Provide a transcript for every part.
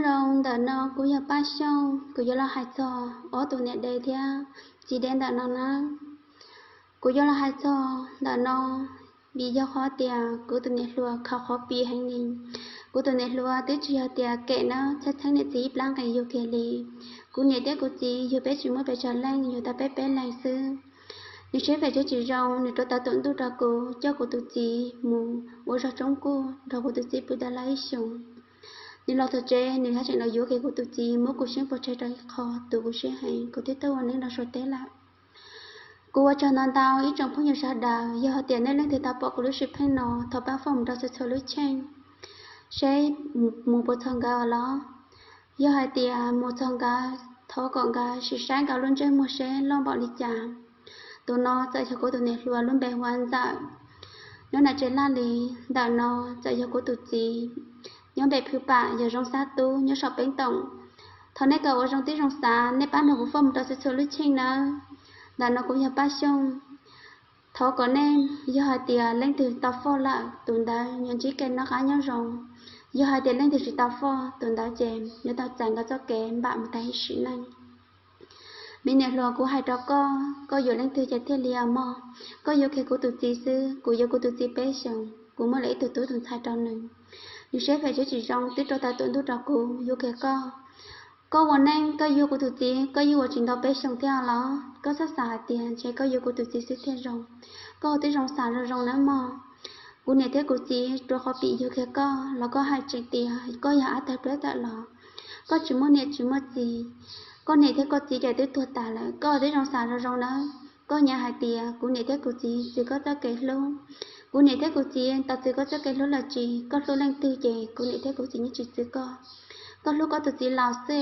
Zoo, ntawm no kuv yog Paj Xyooj, kuv yuav los hais txog ob tus niam dev thiab txiv dev ntawm no na. Kuv yuav los hais txog ntawm no vim yog qhov tias kuv tus niam hluas khav qhov pim heev li. Kuv tus niam hluas twb tsis yog tias kem na, txheeb txheeb niam txiv ib plab nqis yug kiag li. Kuv niam thiab kuv txiv yug peb tsis muaj pes tsawg leej, yug tau peb peb leeg xwb. Nws siab phem siab tsis zoo, nws rov tau tus ntuj rau kuv, coj kuv tus txiv mus ua zog tsoob kuj nrog kuv tus txiv pw tau lawm ib xyoos. Nws los txog tsev, nws haj tseem los yuav kiag kuv tus txiv, muab kuv seeb puas tseg rau ib qho, tu kuv siab heev, kuv twb tuaj ua neeb rau Suav teb lawm. Kuv ua tsaug ntau ntau ib tsoom phooj ywg sawv daws, yog hais tias nej leej twg tau pom kuv lub sij pheej no, thov pab foj mus rau txhua txhua lub cheej, seb mus puas txog nkawd los. Yog hais tias mus txog nkawd, thov kom nkawd sim saib nkawd lub ntsej muag seb loj npaum li cas. Tus no txawm yog kuv tus niam hluas, lub npe hu ua Ntxawm, nyob nram Tsev Laj Lis. Ntawm no txawm yog kuv tus txiv, nyob npe phwj pam, yog Zoo Xab Tub, nyob saum Peeb Toom. Thov nej kom ua zoo tib zoo xav, nej pab nrog kuv foj mus rau txhua txhua lub cheej nawb. Ntawm no kuv yog Paj Xyooj. Thov kom nej, yog hais tias leej twg tau foj lawm, tus ntawd yuav ntsib kev noj qab nyob zoo. Yog hais tias leej twg tsis tau foj, tus ntawd ces yuav tau txais nkawd txoj kev npam mus tag ib sim neej. Me niam hluas, kuv hais rau koj, koj yuav leej twg ces thiaj li mog. Koj yuav kiag kuv tus txiv xwb, kuv yuav kuv tus txiv peb xyoos, kuv muaj lawv ib tug tub tus ntxhais rau nws. Nws siab phem siab tsis zoo, twb rov tau tus ntuj rau kuv, yuav kiag koj. Koj ua neej koj yuav kuv tus txiv, koj yuav ua tsis nto peb xyoos thiab los? Koj txhob xav hais tias ntshe koj yuav kuv tus txiv xwb thiaj zoo. Koj ua tib zoo xav zoo zoo nawb mog. Kuv niam thiab kuv txiv rua qhov pim yug kiag koj los koj hais tseem tias koj yog av tawg plab tawm los, koj tsis muaj niam tsis muaj txiv. Koj niam thiab koj txiv ces twb tuag tas lawm, koj ua tib zoo xav zoo zoo nawb. Koj nyiam hais tias kuv niam thiab kuv txiv txwv koj txoj kev hlub. Kuv niam thiab kuv txiv tau txwv koj txoj kev hlub los tsis, koj hlub leej twg ces kuv niam thiab kuv txiv yeej tsis txwv koj. Koj hlub koj tus txiv laus xwb,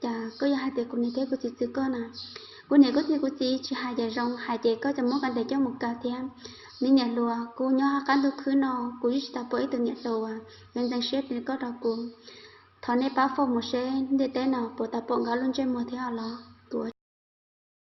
cas koj yuav hais tias kuv niam thiab kuv txiv txwv koj na? Kuv niam kuv txiv, kuv txiv tsis hais ces zoo, hais ces koj coj muab koj ntes coj mus kaw thiab. Me niam hluas, kuv nyob qab ntuj khwb no, kuv yeej tsis tau pom ib tug niam hluas uas yuav ntxeev siab li koj rau kuv. Thov nej pab foj mus seb ntiaj teb no puas tau pom nkawd lub ntsej muag thiab los.